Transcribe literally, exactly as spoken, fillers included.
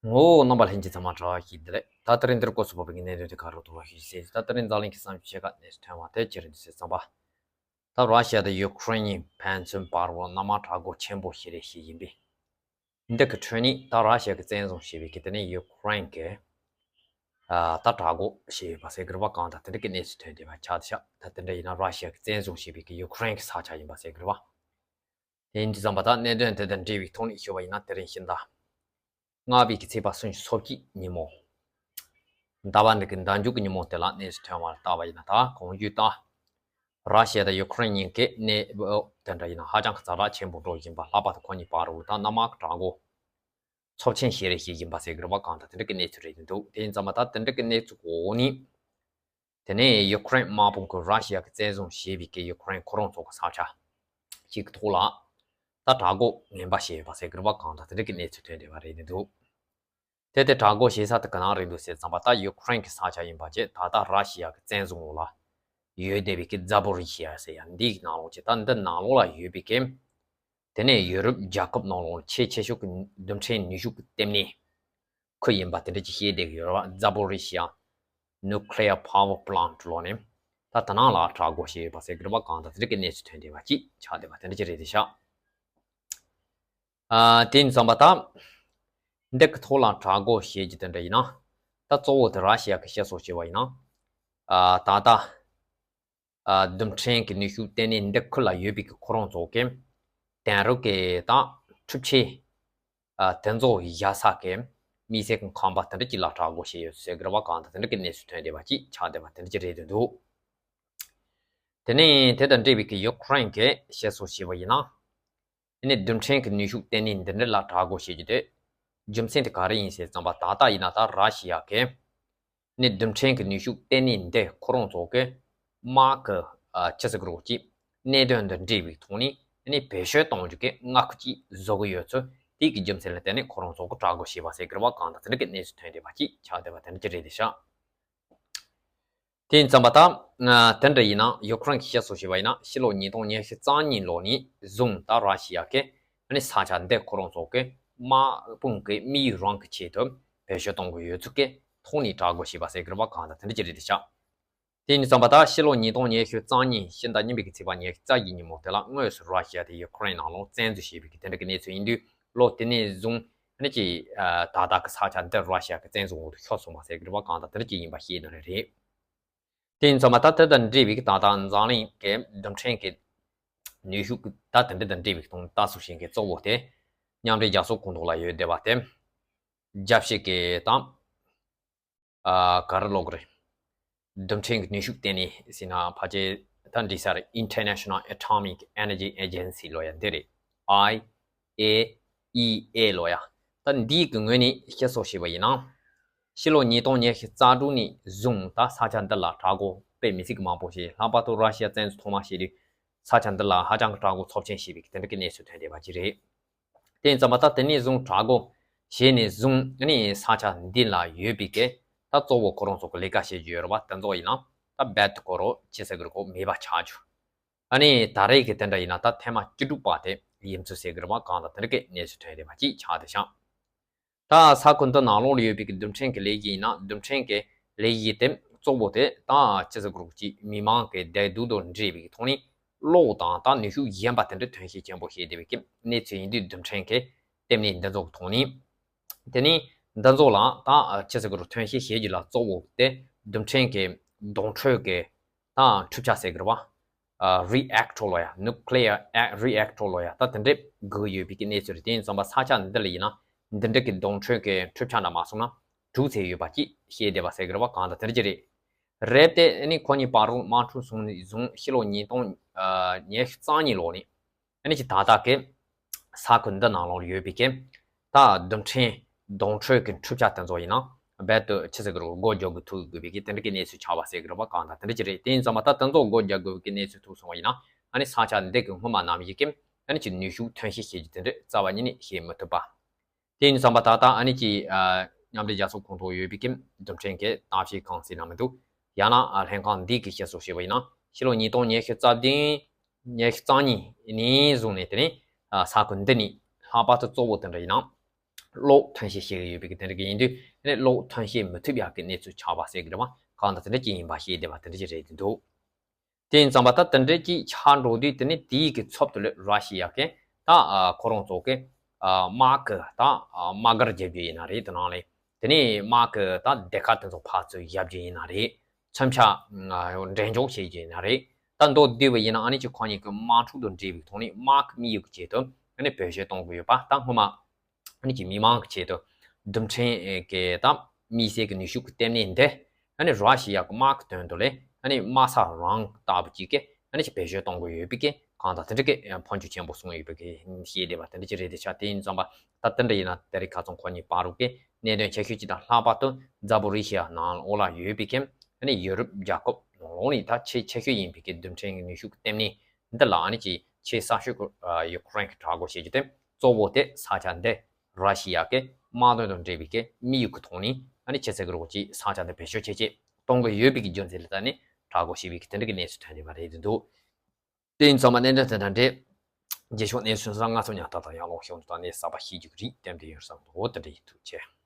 ངོ་བོ་རྣམ་པ་ལྷན་རྒྱས་ཚང་མ་དྲ་བ་ཞིག་བདེ་ལེགས། ད་ལྟ་རིང་འདིར་སྐོར་སུ་བབས་པའི་གནད་དོན་དེ་ག་རུ་འདུག་ཞུ་ཞེས། ད་ལྟ་རིང་འཛམ་གླིང་གི་བསམ་ཕྱོགས་ཆེ་ཁག་གནས་སུ་ཐོན་པ་དེ་ཅི་རེད་འདུག་ཟེར་ཙམ་པ། ད་ར་ཤི་ཡ་དང་ཡུ་ཁུ་རེན་གཉིས་ཕན་ཚུན་བར་བར་མནའ་མ་དྲག་འགོག་ཆེན་པོ་ཞིག་རེད་ཞེས་ཡིན་པས། འདི་གི་ཁྲོད་ནས་ད་ར་ཤི་ཡ་གི་བཙན་བཟུང་བྱས་པའི་གི་དེ་ནས་ཡུ་ཁུ་རེན་གི་ཨ་ད་དྲག་འགོག་བྱས་ཡོད་པ་ཟེར་གི་རེད་པ། གང་ལྟར་དེ་འདྲ་གི་གནས་ཚུལ་ཐོན་བསྡད་པ་ཆགས་བསྡད་ཤག་ད་དེ་འདྲ་ཡིན་ན་ར་ཤི་ཡ་གི་བཙན་བཟུང་བྱས་པའི་གི་ཡུ་ཁུ་རེན་གི་ས་ཆ་ཡིན་པ་ཟེར་གི་རེད་པ། དེ་ཡིན་དུས་ཙམ་པ་ད་གནད་དོན་དེ་དང་འབྲེལ་བའི་ཐོག་ནས་ཞུས་པ་ཡིན་ན། དེ་རིང་ཕྱི་ཟླ་ལྔ་པའི་གི་ཚེས་པ་སུམ་ཅུ་སོ་གཅིག་ཉིན་མོ། ཟླ་བ་འདི་གི་ཟླ་མཇུག་གི་ཉིན་མོ་དེ་ལ་གནས་ཚུལ་ཐོན་པར་བལྟས་པ་ཡིན་ན། ད་གོང་ཞུས་ལྟར་ར་ཤི་ཡ་དང་ཡུ་ཁུ་རེན་གཉིས་ཀས་གནས་བབ་དེ་འདྲ་ཡིན་ན་ཧ་ཅང་གི་ཛ་དྲག་ཆེན་པོ་འགྲོ་བཞིན་པ། ལྷག་པར་དུ་ཁོ་གཉིས་བར་དུ་ད་མནའ་མ་གི་དྲག་འགོག་ཚབས་ཆེན་ཞིག་རེད་ཞེས་ཡིན་པ་ཟེར་གི་རེད་པ། གང་ལྟར་དེ་འདྲ་གི་གནས་ཚུལ་རེད་འདུག་དེ་ཡིན་ཙམ་པ་ད་དེ་འདྲ་གི་གནས་ཚུལ་གི་འོག་ནས། དེ་ནས་ཡུ་ཁུ་རེན་དམག་དཔུང་གིས་ར་ཤི་ཡ་གིས་བཙན་བཟུང་བྱས་པའི་གི་ཡུ་ཁུ་རེན་ཁོ་རང་ཚོ་གི་ས་ཆ་ཞིག་གི་ཐོག་ལ་ད་དྲག་འགོག་ངན་པ་བྱས་ཡོད་པ་ཟེར་གི་རེད་པ། གང་ལྟར་དེ་འདྲ་གི་གནས་ཚུལ་ཐོན་བསྡད་པ་རེད་འདུག་དེ་དེ་དྲག་འགོག་བྱེད་ས་དེ་ག་ནས་རེད་འདུག་ཟེར་ཙམ་པ། ད་ཡུ་ཁུ་རེན་གི་ས་ཆ་ཡིན་པ་བྱས། ད་ལྟ་ར་ཤི་ཡ་གི་བཙན་བཟུང་འོག་ལ་ཡོད་བསྡད་པའི་གི་ཛ་པོ་རི་ཤི་ཡ་ཟེར་ཡ་འདི་གི་ནང་ལོགས་ཀྱི། ད་འདི་ནང་ལོགས་ལ་ཡོད་པའི་གི་དེ་ནས་ཡུ་རོབ་རྒྱལ་ཁབ་ནང་ལོགས་ཆེས་ཆེ་ཤོས་ཀྱི་རྡུལ་ཕྲན་ནུས་ཤུགས་ཀྱི་ལྟེ་གནས་ཁུལ་ཡིན་པ་དེ་འདྲ་ཅིག་བཤད་བསྡད་ཀྱི་ཡོད་རེད་པ། ཛ་པོ་རི་ཤི་ཡ་Nuclear Power Plant ལོགས་ནས་ད་དེ་ནང་ལ་དྲག་འགོག་བྱས་ཡོད་པ་ཟེར་གི་རེད་པ། གང་ལྟར་དེ་འདྲ་གི་གནས་ཚུལ་ཐོན་བསྡད་པ་ཅིག་ཆགས་བསྡད་པ་དེ་འདྲ་ཅིག་རེད་བསྡད་ཤག་ཨ་དེ་ཡིན་ཙམ་པ་ད་འདི་གི་ཐོག་ལ་དྲག་འགོག་བྱེད་རྒྱུ་དེ་འདྲ་ཡིན་ན། ད་གཙོ་བོ་དེ་ར་ཤི་ཡ་གི་བཤད་སྲོལ་བྱས་པ་ཡིན་ན། ཨ་ད་ལྟ་ཨ་རྡུལ་ཕྲན་གྱི་ནུས་ཤུགས་ལྟེ་གནས་འདི་ཁུལ་ལ་ཡོད་པའི་གི་ཁོ་རང་ཚོ་གི་དེང་རབས་ཀྱི་ད་འཕྲུལ་ཆས་ཨ་དེ་ཚོ་བཞག་ས་གི་དམིགས་བསལ་གྱི་ཁང་པ་དེ་འདྲ་ཅིག་ལ་དྲག་འགོག་བྱས་ཡོད་ཟེར་གི་རེད་པ། གང་ལྟར་དེ་འདྲ་གི་གནས་ཚུལ་ཐོན་བསྡད་པ་ཅིག་ཆགས་བསྡད་པ་དེ་འདྲ་ཅིག་རེད་འདུག་དེ་ནས་དེ་དང་འབྲེལ་བའི་གི་ཡུ་ཁུ་རེན་གྱི་བཤད་སྲོལ་བྱས་པ་ཡིན་ན། དེ་ནས་རྡུལ་ཕྲན་གྱི་ནུས་ཤུགས་ལྟེ་གནས་འདི་འདྲ་ལ་དྲག་འགོག་བྱེད་རྒྱུ་དེ་རྒྱུ་མཚན་དེ་ག་རེ་ཡིན་ཟེར་ཙམ་པ། ད་ལྟ་ཡིན་ན་ད་ར་ཤི་ཡ་གི་ནས་རྡུལ་ཕྲན་གྱི་ནུས་ཤུགས་ལྟེ་གནས་འདི་ཁོ་རང་ཚོ་གི་དམག་གི་ཨ་ཅི་ཟེར་གི་རེད་ཅིག་གནད་དོན་དང་འབྲེལ་བའི་ཐོག་ནས་ནས་བེད་སྤྱོད་གཏོང་རྒྱུ་གི་མངའ་ཁུལ་ཅིག་བཟོ་གི་ཡོད་ཚུལ། དེ་གི་རྒྱུ་མཚན་ལ་བརྟེན་ནས་ཁོ་རང་ཚོ་གི་དྲག་འགོག་བྱས་པ་ཟེར་གི་རེད་པ། གང་ལྟར་དེ་འདྲ་གི་གནས་ཚུལ་ཐོན་བསྡད་པ་ཅིག་ཆགས་བསྡད་པ་དེ་འདྲ་ཅིག་རེད་བསྡད་ཤག་དེ་ཡིན་ཙམ་པ་ད་ཨ་དེ་འདྲ་ཡིན་ན། ཡུ་ཁུ་རེན་གྱི་བཤད་སྲོལ་བྱས་པ་ཡིན་ན། ཕྱི་ལོ་ཉིས་སྟོང་ཉི་ཤུ་རྩ་གཉིས་ལོ་ནས་བཟུང་ད་ར་ཤི་ཡ་གི་ཨ་ནི་ས་ཆ་འདི་ཁོ་རང་ཚོ་གི་དམག་དཔུང་གི་དམིགས་ཡུལ་རང་གི་ཆེད་དུ་བེད་སྤྱོད་གཏོང་གི་ཡོད་ཚུལ་གྱི་ཐོག་ནས་དྲག་འགོག་བྱས་པ་ཟེར་གི་རེད་པ། གང་ལྟར་དེ་འདྲ་ཅིག་རེད་བསྡད་ཤག་དེ་ཡིན་ཙམ་པ་ད་ཕྱི་ལོ་ཉིས་སྟོང་ཉི་ཤུ་རྩ་གཉིས་ཕྱི་ཟླ་གཉིས་པའི་གི་ཚེས་པ་ཉི་ཤུ་རྩ་བཞི་ཉིན་མོ་དེ་ལ་དངོས་སུ་ར་ཤི་ཡ་དེ་ཡུ་ཁུ་རེན་ནང་ལོགས་བཙན་འཛུལ་བྱས་པའི་གི་དེ་འདྲ་གི་གནས་ཚུལ་ཡིན་དུས། ལོ་དེ་ནས་བཟུང་ཨ་ནི་ཅིག་ཨ་ད་ལྟ་གི་ས་ཆ་འདི་ར་ཤི་ཡ་གི་བཙན་བཟུང་འོག་ཏུ་ཤོར་སོང་བ་ཟེར་གི་རེད་པ། གང་ལྟར་དེ་འདྲ་ཅིག་ཡིན་པ་ཤེས་ནི་རེད། དེ་ཡིན་ཙམ་པ་ད་དེ་དང་འབྲེལ་བའི་གི་ད་ལྟ་འཛམ་གླིང་གི་རྡུལ་ཕྲན་གྱི་ནུས་ཤུགས་ཀྱི་ད་དེ་འདྲ་དང་འབྲེལ་བའི་གི་ཐོག་ལྟ་ཚུལ་ཤེས་མཁན་གཙོ་བོ་དེ་མཉམ་འབྲེལ་རྒྱལ་ཚོགས་ཁོངས་གཏོགས་ལ་ཡོད་བསྡད་པ་དེ། རྒྱལ་སྤྱི་གི་དང་ཨ་ག་རེ་ལབ་དགོས་རེད། རྡུལ་ཕྲན་གྱི་ནུས་ཤུགས་ལྟེ་གནས་ཟེར་ན་ཕལ་ཆེར་ད་འགྲིག་ས་རེད། International Atomic Energy Agency ལབ་ཡ་འདི་རེད། I A E A ལབ་ཡ། ད་འདིའི་གི་ངོས་ནས་བཤད་སྲོལ་བྱས་པ་ཡིན་ན། ཕྱི་ལོ་ཉིས་སྟོང་ཉི་ཤུ་རྩ་དྲུག་ནས་བཟུང་ད་ས་ཆ་འདི་ལ་དྲག་འགོག་དཔེ་མི་སྲིད་ཀྱི་མང་པོ་བྱས། ལྷག་པར་དུ་ར་ཤི་ཡ་བཙན་འཛུལ་ཐོག་མ་བྱས་དུས་ས་ཆ་འདི་ལ་ཧ་ཅང་གི་དྲག་འགོག་ཚབས་ཆེན་བྱས་པའི་དེ་འདྲ་གི་གནས་ཚུལ་ཐོན་བསྡད་པ་ཅིག་རེད། དེ་ཡིན་ཙམ་པ་ད་དེ་ནས་བཟུང་དྲག་འགོག་བྱས་ནས་བཟུང་ཨ་ནི་ས་ཆ་འདི་ལ་ཡོད་པའི་གི་ད་གཙོ་བོ་ཁོ་རང་ཚོ་གི་ལས་ཀ་བྱེད་རྒྱུ་ཡོད་རེད་པ། དེ་ཚོ་ཡིན་ན་ད་རྦད་དེ་ཁོ་རང་ཅི་ཟེར་གི་རེད་གོ་མེད་པ་ཆགས་རྒྱུ། ཨ་ནི་ད་རེས་ཀྱི་དེ་འདྲ་ཡིན་ན་ད་ཐེངས་མ་བཅུ་དྲུག་པ་དེ་ཡིན་ཚུལ་ཟེར་གི་རེད་པ། གང་ལྟར་དེ་འདྲ་གི་གནས་ཚུལ་ཐོན་བསྡད་པ་ཅིག་ཆགས་བསྡད་ཤག་ད་ས་ཁུལ་འདི་ནང་ལོགས་ལ་ཡོད་པའི་གི་རྡུལ་ཕྲན་གྱི་ལས་གཞི་ཡིན་ན། རྡུལ་ཕྲན་གྱི་ལས་གཞི་དེ་གཙོ་བོ་དེ་ད་ཅི་ཟེར་དགོས་རེད་ཅིག་མི་མང་གི་བདེ་སྡུག་དང་འབྲེལ་བའི་གི་ཐོག་ནས་གློག་དང་ད་ནུས་ཤུགས་གཞན་པ་དེ་འདྲ་ཐོན་སྐྱེད་ཆེན་པོ་བྱས་བསྡད་པའི་གི་གནས་ཚུལ་ཡིན་དུས། རྡུལ་ཕྲན་གྱི་ལྟེ་གནས་འདི་ཚོ་གི་ཐོག་ནས། དེ་ནས་འདི་ཚོ་ལ་ད་ཅི་ཟེར་དགོས་རེད། ཐོན་སྐྱེད་བྱེད་རྒྱུ་ལ་གཙོ་བོ་དེ་རྡུལ་ཕྲན་གྱི་འདོན་འཕྲོད་ཀྱི་ད་འཕྲུལ་ཆས་ཟེར་གི་རེད་པ། ཨ་རི་ཨེག་ཊར་ལབ་ཡ། Nuclear Reactor ལབ་ཡ། ད་དེ་འདྲས་དགོས་ཡོད་པའི་གི་གནས་ཚུལ་རེད། དེ་ཡིན་ཙམ་པ་ས་ཆ་འདི་ལ་ཡིན་ན་འདི་འདྲས་ཀྱི་འདོན་འཕྲོད་ཀྱི་འཕྲུལ་ཆས་འདྲ་མ་སོང་ན་དྲུག་ཙམ་ཡོད་པ་ཅིག་བཤད་བསྡད་པ་ཟེར་གི་རེད་པ། གང་ལྟར་དེ་འདྲ་ཅིག་རེད། རེད་དེ། ཨ་ནི་ཁོ་གཉིས་བར་དུ་དམག་འཁྲུག་བྱུང་ནས་བཟུང་ཕྱི་ལོ་ཉིས་སྟོང་ཉི་ཤུ་རྩ་གཉིས་ལོ་ནས་ཨ་ནི་ཅིག་ད་ལྟ་གི་ས་ཁུལ་འདི་ནང་ལོགས་ཡོད་པའི་གི་ད་རྡུལ་ཕྲན་འདོན་འཕྲོད་ཀྱི་འཕྲུལ་ཆས་དེ་ཚོ་ཡིན་ན་རྦད་དེ་ཅི་ཟེར་གི་རེད། སྒོ་རྒྱག་དགོས་ཐུག་དགོས་པའི་གི་དེ་འདྲ་གི་གནས་ཚུལ་ཆགས་པ་ཟེར་གི་རེད་པ། གང་ལྟར་དེ་འདྲ་ཅིག་རེད། དེ་ཡིན་ཙམ་པ་ད་དེ་ཚོ་སྒོ་རྒྱག་དགོས་པའི་གི་གནས་ཚུལ་ཐུག་སོང་བ་ཡིན་ན། ཨ་ནི་ས་ཆ་འདི་གི་སྔོན་མ་ནམ་ཞིག་གི་ཨ་ནི་ཅིག་ནུས་ཤུགས་ཐོན་སྐྱེད་བྱེད་རྒྱུ་དེ་འདྲ་རྩ་བ་ཉིད་ནས་བྱེད་མི་ཐུབ་པ། དེ་ཡིན་ཙམ་པ་ད་ལྟ་ཨ་ནི་ཅིག་ཨ་མཉམ་འབྲེལ་རྒྱལ་ཚོགས་ཁོངས་གཏོགས་ཡོད་པའི་གི་རྡུལ་ཕྲན་གྱི་གཏམ་བཤད་ཁང་ཟེར་ན་མི་འདུག་ཡང་ན་ཨ་ལྷན་ཁང་འདི་གི་བཤད་སྲོལ་བྱས་པ་ཡིན་ན། ཕྱི་ལོ་ཉིས་སྟོང་ཉི་ཤུ་རྩ་བདུན་ཉི་ཤུ་རྩ་གཉིས་ནས་བཟུང་ནས་དེ་ནས་ཨ་ས་ཁུལ་འདི་ནས་ལྷག་པར་དུ་གཙོ་བོ་དེ་འདྲ་ཡིན་ན། གློག་ཐོན་སྐྱེད་བྱེད་ཀྱི་ཡོད་པའི་གི་དེ་འདྲ་གི་ཡིན་དུས་དེ་ནས་གློག་ཐོན་སྐྱེད་མི་ཐུབ་ཡག་གི་གནས་ཚུལ་ཆགས་པ་ཟེར་གི་རེད་བ། གང་ལྟར་དེ་འདྲ་ཅིག་ཡིན་པ་ཤེས་བདེ་བ་དེ་འདྲ་ཅིག་རེད་དེ་འདུག་དེ་ཡིན་ཙང་པ་ད་དེ་འདྲ་ཅིག་ཆགས་འགྲོ་དུས་དེ་ནས་དེའི་གི་ཚབ་ཏུ་ལས་ར་ཤི་ཡ་གི་ད་ཁོ་རང་ཚོ་གི་དམག་གི་ད་དམག་སྒར་རྒྱབ་རྒྱུ་ཡིན་ན་རེད། དེ་ནང་ལས་དེ་ནས་དམག་གི་ད་སྡེ་ཁག་དེ་ཚོ་ཕར་ཚུར་བཞག་རྒྱུ་ཡིན་ན་རེད། མཚོན་ཆ་འགྲེམས་འཇོག་བྱེད་རྒྱུ་ཡིན་ན་རེད། ད་མདོར་བསྡུས་པ་ཡིན་ན་ཨ་ནི་ཅིག་ཁོང་གཉིས་ཀྱི་དམག་འཁྲུག་དང་འབྲེལ་བའི་ཐོག་ནས་དམག་གི་དམིགས་ཡུལ་གྱི་ཆེད་དུ་ཨ་ནི་བེད་སྤྱོད་གཏོང་གི་ཡོད་པ། ད་སྔོན་མ་ཨ་ནི་ཅིག་མི་མང་གི་ཆེད་དུ་རྡུལ་ཕྲན་གྱི་ད་དམིགས་བསལ་གྱི་ནུས་ཤུགས་ཀྱི་ལྟེ་གནས་འདི་ཨ་ནི་ར་ཤི་ཡ་གི་དམག་གི་དོན་དུ་ལས་ཨ་ནི་དམག་ས་རང་ལྟ་བུ་ཅིག་གི་ཨ་ནི་ཅིག་བེད་སྤྱོད་གཏོང་གི་ཡོད་པའི་གི་གང་ལྟར་དེ་འདྲ་གི་འཕོ་འགྱུར་ཆེན་པོ་སོང་ཡོད་པའི་གི་ཤེས་བདེ་བ་དེ་འདྲ་ཅིག་རེད་དེ་ཆ། དེ་ཡིན་ཙང་པ་ད་དེ་འདྲ་ཡིན་ན་དེ་རིང་ཁ་སང་ཁོ་གཉིས་བར་དུ་གི་གནད་དོན་ཆེ་ཤོས་ཅིག་དང་ལྷག་པར་དུ་ཛ་པོ་རི་ཤི་ཡ་ནང་འོག་ལ་ཡོད་པའི་གི་ཨ་ནི་ཡུ་རོབ་རྒྱལ་ཁབ་ནང་ལོགས་ནས་ད་ཆེས་ཆེ་ཤོས་ཡིན་པའི་གི་རྡུལ་ཕྲན་གྱི་ནུས་ཤུགས་ལྟེ་གནས་འདི་ལ་ཨ་ནི་ཅིག་ཆེས་གསར་ཤོས་ཀྱི་ཡུ་ཀེ་རེན་གྱིས་གྲགས་འགོ་བྱེད་རྒྱུ་དེ་གཙོ་བོ་དེ་ས་ཆ་འདི་ར་ཤི་ཡ་གི་དམག་དོན་དང་འབྲེལ་བའི་གི་དམིགས་ཡུལ་གྱི་ཐོག་ནས་ཨ་ནི་ཆེ་ཚད་ཀྱི་རོགས་ཀྱིས་ས་ཆ་འདི་བེད་སྤྱོད་བྱེད་ཆེད་གཏོང་གི་ཡོད་པའི་གི་རྒྱུ་མཚན་ལ་བརྟེན་ནས་གྲགས་འགོ་བྱེད་པའི་གི་དེ་འདྲ་གི་གནས་ཚུལ་ཐོན་བསྡད་པ་རེད་འདུག་དེ་ཡིན་ཙང་མ་གནད་དོན་དེ་འདྲ་འདྲེ། རྗེས་ཕྱོགས་གནས་ཚུལ་སང་ང་ཚོ་ཉག་ཐག་དང་ཡང་ལོག་ཤོང་དུ་དང་གནས་གསར་པ་ཤེས་རྒྱུ་གི་རིགས་དེ་འདྲ་ཡོད་བསམ་འདུག་དེ་འདྲ་ཡིན་ཐུགས་རྗེ་ཆེ།